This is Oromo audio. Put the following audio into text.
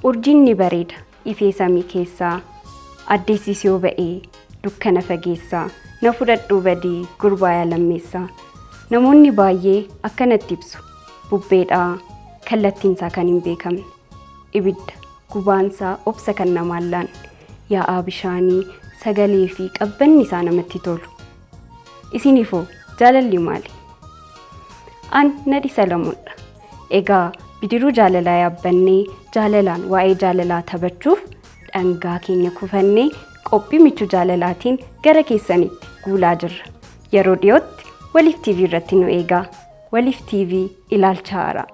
Urjiin ni bareeda ifee samii keessaa, addeessis yoo ba'ee dukkana fageessaa, na fudhadhuu badii gurbaa yaa lammeessaa. Namoonni baay'ee akkanatti ibsu bubbeedhaa kallattiinsaa kan hin beekamne, ibidda gubaansaa obsa kan namaan laanne, yaa'aa bishaanii sagalee fi qabbanni isaa namatti tolu. Isiniifoo jaalalli maali? An Nadhi Salamuudha. Egaa bidiruu jaalalaa yaabbannee jaalalaan waa'ee jaalalaa taphachuuf dhangaa keenya kufannee qophii michuu jaalalaatiin gara keessanitti guulaa jirra. Yeroo dhiyootti Waliif TV irratti nu eegaa. Waliif TV ilaalcha haaraa.